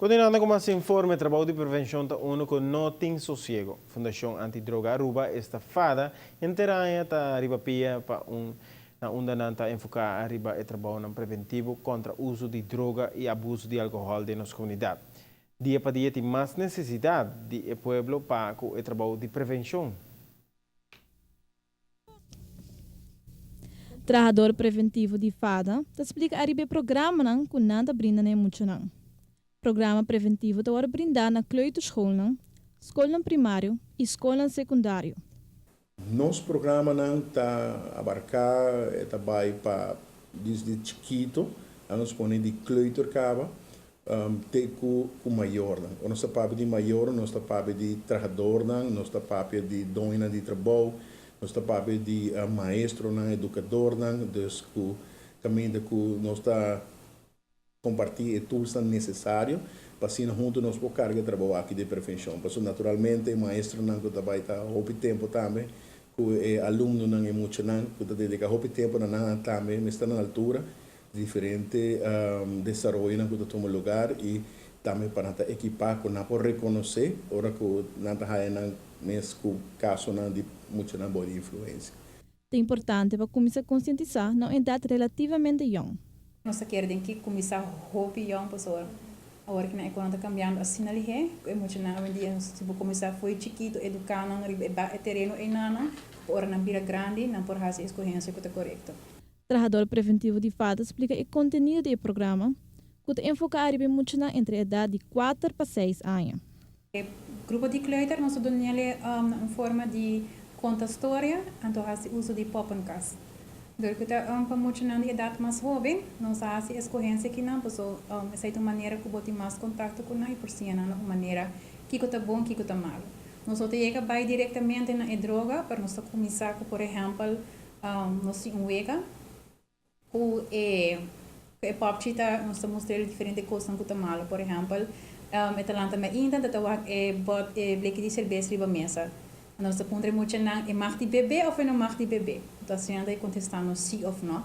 Continuando cu mas informe, trabou di prevencion ta uno cu no tin sosiego. Fundacion Antidroga Aruba, esta FADA, henter aña ta riba pia pa un na unda nan ta enfoca ariba e trabounan preventivo contra uso di droga y abuso di alcohol den nos comunidad. Dia pa dia tin mas necesidad di e pueblo pa cu e trabou di prevencion. Trahador preventivo di FADA ta splica ariba e programanan cu nan ta brinda na e muchanan. Programa preventivo ta wòrdu brindá na kleuterschoolnan, skolnan primario i skolnan sekundario. Nos programanan ta abarká, e ta bai pa desde chikito, a nos pone di kleuter kaba te ku ku mayornan. Ora nos ta papia di mayornan nos ta papia di trahadornan, nos ta papia di doñonan di trabou, nos ta papia di maestronan, edukadornan, dus ku kaminda ku nos ta Kompartí e toolsnan nesesario pa asina huntu nos por karga e trabou aki di prevenshon. Pasobra naturalmente e maestronan ku ta bai ta hopi tempu tambe ku e alumnonan, e muchanan ku ta dediká hopi tempu na nan tambe mester na altura di diferente desaroyonan ku ta tuma lugar i tambe pa nan ta ekipá ku nan por rekonosé ora ku nan ta haya nan mes ku kasonan di muchanan bou di influensia. Ta importante pa kuminsá konsientisá na un edat relativamente yòn. Nos ta kere den ki kuminsá hopi yòn pasobra awor ki nan ekonomia ta kambiando asina lihé ku e muchanan awendia si bo kuminsá fo'i chikitu eduká nan riba e ba e tereno einanan ku ora nan bira grandi nan por hasi e skohensia ku ta korekto. Trahador preventivo di fada splika e kontenido di e programa ku ta enfoká riba e muchanan entre edat di kuater pa seis aña. E grupo di kleuter nos ta dunele na un forma di konta storia anto hasi uso di poppenkast. Dor ku ta pa muchanan di edat mas hoben nos a hasi eskohensia kinan paso esei ta un manera ku bo tin mas kontakto ku nan i por siña nan na un manera kiko ta bon kiko ta malu. Nos no ta yega bai direktamente na e droga pero nos ta kuminsá ku por ehèmpel nos tin un wega Ku e ku e popchi ta nos ta mustra el diferente kosnan ku ta malo. Por ehèmpel, e ta lanta mainta ta ta wak e bòt e bleki di serbes riba mesa. Anto nos ta puntra e muchanan, e mag di bebe òf e no mag di bebe? Anto asina nan ta kontestá nos sí òf nò.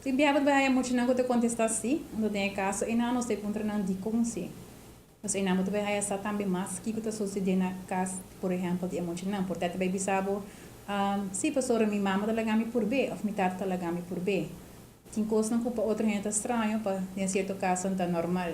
Tin biaha bo ta bai haña muchanan ku ta kontestá sí. Anto den e kaso einan nos ta e puntra nan dikon sí. Nos einan bo ta bai haña sa tambe mas kiko ta sosodé na kas, por ehèmpel, di e muchanan. Por ta e ta bai bisa bo, Sí, pasobra mi mama ta laga mi purb'é òf mi tata ta laga mi purb'é. Tin kosnan ku pa otro hende ta straño, pa den sierto kasonan ta normal.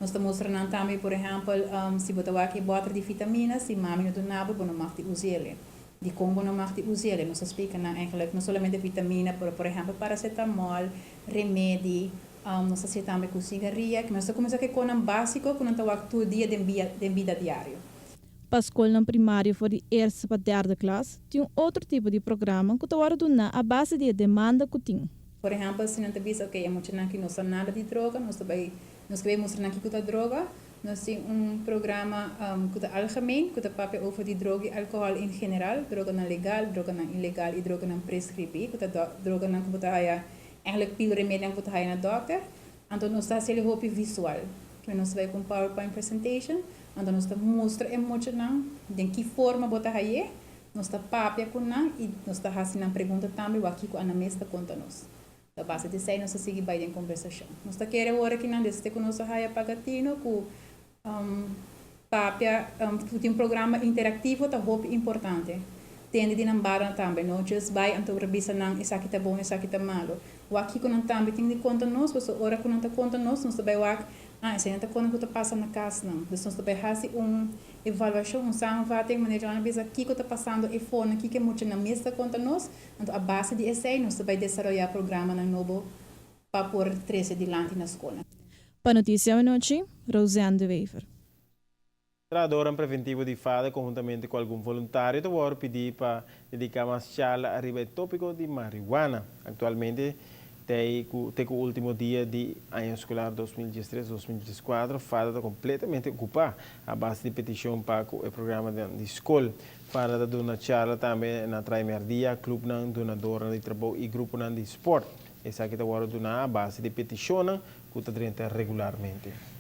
Nos ta mustra nan tambe, por ehèmpel, si bo ta wak e bòter di vitamina, si mami no duna bo, bo no mag di us'el. Dikon bo no mag di us'el? Nos ta splika nan eigentlik no solamente vitamina, pero por ehèmpel paracetamol, remedi. Nos ta hacié tambe cu cigaria, cu nos ta cuminsa cu e conan basico cu nan ta wak tur dia den bia den bida diario. Pa scolnan primario for di eerste pa derde klas tin un otro tipo di programa cu ta wordo duna a base di e demanda cu tin. Por ehempel, si nan ta bisa, ok, e muchanan aki no sa nada di droga, nos ta bay, nos ke bay mustra nan kico ta droga, nos tin un programa cu ta algemeen, cu ta papia over di droga y alcohol en general, droganan legal, droganan ilegal y droganan prescribi, cu ta droganan cu bo ta haya Eigenlijk pil remedinan ku bo ta haya na dòkter, anto nos ta hasiel hopi visual. Kende nos ta bai ku un powerpoint presentation, anto nos ta mustra e muchanan den ki forma bo ta hay'é, nos ta papia ku nan i nos ta hasi nan pregunta tambe wak kiko nan mes ta konta nos. A base di esei nos ta sigui bai den kombersashon. Nos ta kere ora ki nan desde ku nos a haya Pagatino ku Papia ku tin programa interaktivo ta hopi importante. Tende di nan bada tambe, no just bai anto bisa nan esaki ta bon, esaki ta malo. Wak kiko nan tambe tin di konta nos, pasobra ora ku nan ta konta nos, nos ta bai wak, ah, esei nan ta konta ku ta pasa na kasnan. Dus nos ta bai hasi un evaluashon, un samenvatting, manera Joana bisa kiko ta pasando efonan, kiko e muchanan mes ta konta nos. Anto a base di esei nos ta bai desaroyá programanan nobo pa por trese dilanti na skolnan. Pa Noticia Awenochi, Roseanne de Wever. Trahadornan preventivo di fada konhuntamente ku algun voluntario ta wòrdu pidí pa dediká mas charla ariba e tópiko di marihuana. Aktualmente te ku te ku último dia di aña eskolar 2013, 2014 fada ta kompletamente okupá a base di petishon pa ku e programanan di skol. Fada ta duna charla tambe na Traimerdia, klupnan, dunadornan di trabou i gruponan di spòrt. Esaki ta wòrdu duná a base di petishonnan ku ta drenta regularmente.